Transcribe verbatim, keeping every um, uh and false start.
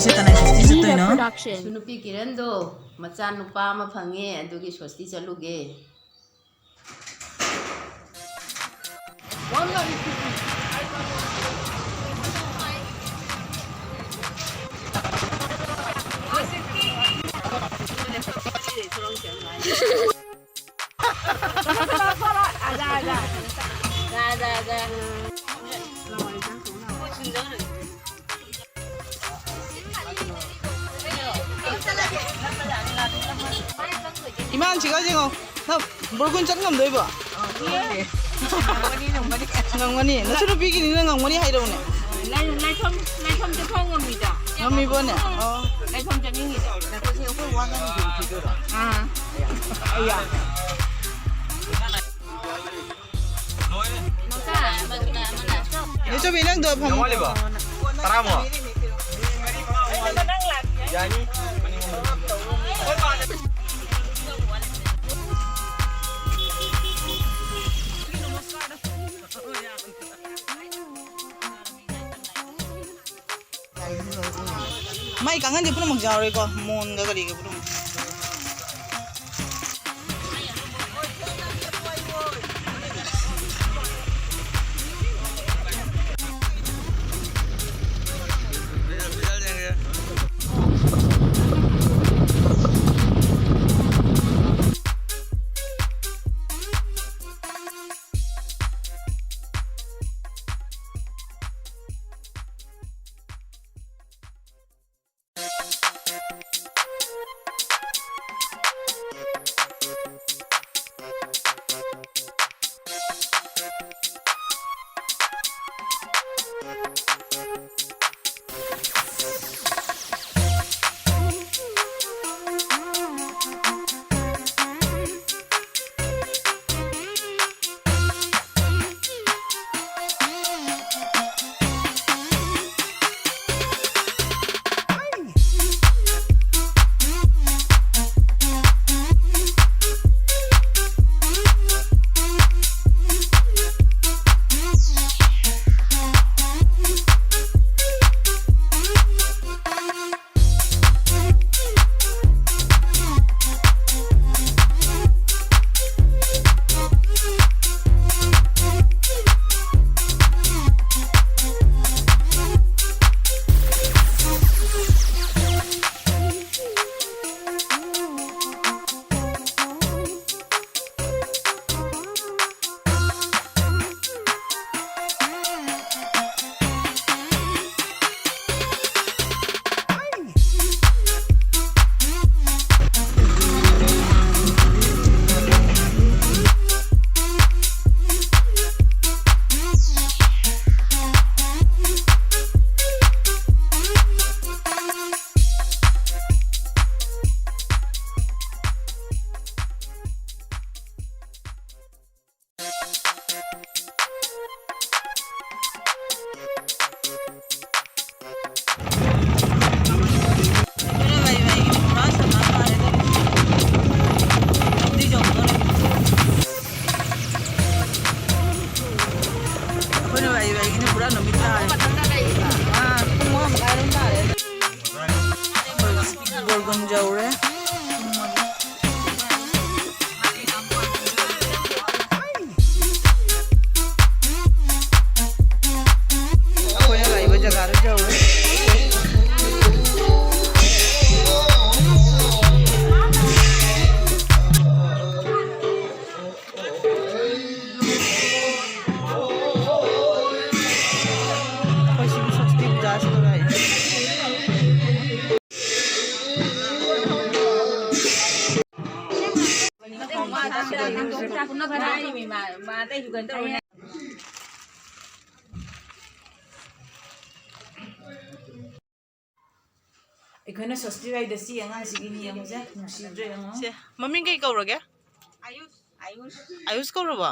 ꯁꯦ ꯇꯅꯥꯏ ꯁꯣꯁꯇꯤ ꯆꯠꯇꯣꯏꯅꯣ? ꯅꯨꯄꯤ ꯀꯤꯔꯟꯗꯣ ꯃꯆꯥ ꯅꯨꯄꯥ ꯑꯃ ꯐꯪꯉꯦ, ꯑꯗꯨꯒꯤ ꯁꯣꯁꯇꯤ ꯆꯠꯂꯨꯒꯦ꯫ ꯏꯃꯥꯟ ꯁꯤꯒ ꯌꯦꯡꯉꯣ꯫ ꯅꯪ ꯕꯣꯔꯒꯨꯟ ꯆꯠ ꯉꯝꯗꯣꯏꯕꯣ? ꯉꯝꯒꯅꯤ꯫ ꯅꯆꯟꯅꯨꯄꯤꯒꯤꯅꯤꯅ ꯉꯝꯒꯅꯤ ꯍꯥꯏꯔꯛꯎꯅꯦ꯫ ꯂꯩꯐꯝ, ꯂꯩꯐꯝ ꯆꯠꯐꯝ ꯉꯝꯃꯤꯗ꯫ ꯉꯝꯃꯤꯕꯣꯅꯦ? ꯑꯣ꯫ ꯂꯩꯐꯝ ꯆꯠꯅꯤꯡꯉꯤꯗ꯫ ꯑꯥ꯫ ꯅꯦ ꯆꯧꯕꯤ, ꯅꯪꯗꯣ ꯐꯝꯃꯣ꯫ ꯌꯥꯝ ꯋꯥꯠꯂꯤꯕꯣ? ꯇꯔꯥꯃꯨꯛ? ꯌꯥꯅꯤ꯫ ꯃꯥꯏ ꯀꯥꯡꯈꯟꯁꯦ ꯄꯨꯝꯅꯃꯛ ꯌꯥꯎꯔꯦꯀꯣ, ꯃꯣꯟꯒ ꯀꯔꯤꯒ ꯄꯨꯝꯅꯃꯛ꯫ ꯑꯩꯈꯣꯏꯅ ꯂꯩꯕ ꯑꯩꯒꯤꯅ ꯄꯨꯔꯥ ꯅꯨꯃꯤꯠ ꯇꯥꯔꯦ꯫ ꯑꯥ, ꯄꯨꯡ ꯃꯉꯥ ꯃꯈꯥꯏ ꯑꯗꯨꯝ ꯇꯥꯔꯦ꯫ ꯑꯩꯈꯣꯏ ꯒꯣꯜꯒꯨꯟ ꯌꯧꯔꯦ꯫ ꯑꯩꯈꯣꯏꯅ ꯂꯩꯕ ꯖꯒꯥꯗ ꯌꯧꯔꯦ꯫ ꯑꯩꯈꯣꯏ ꯁꯤꯒꯤ ꯁ꯭ꯋꯁꯇꯤ ꯄꯨꯖꯥꯁꯤꯗ ꯂꯥꯛꯏ꯫ ꯑꯩꯈꯣꯏꯅ ꯁ꯭ꯋꯁꯇꯤ ꯋꯥꯏꯗ ꯁꯤ ꯑꯉꯥꯡꯁꯤꯒꯤꯅꯤ ꯌꯦꯡꯉꯨꯁꯦ, ꯅꯨꯡꯁꯤꯗ꯭ꯔꯦ ꯌꯦꯡꯉꯣ꯫ ꯁꯦ, ꯃꯃꯤꯡ ꯀꯩ ꯀꯧꯔꯒꯦ? ꯑꯌꯨꯁ ꯀꯧꯔꯕꯣ?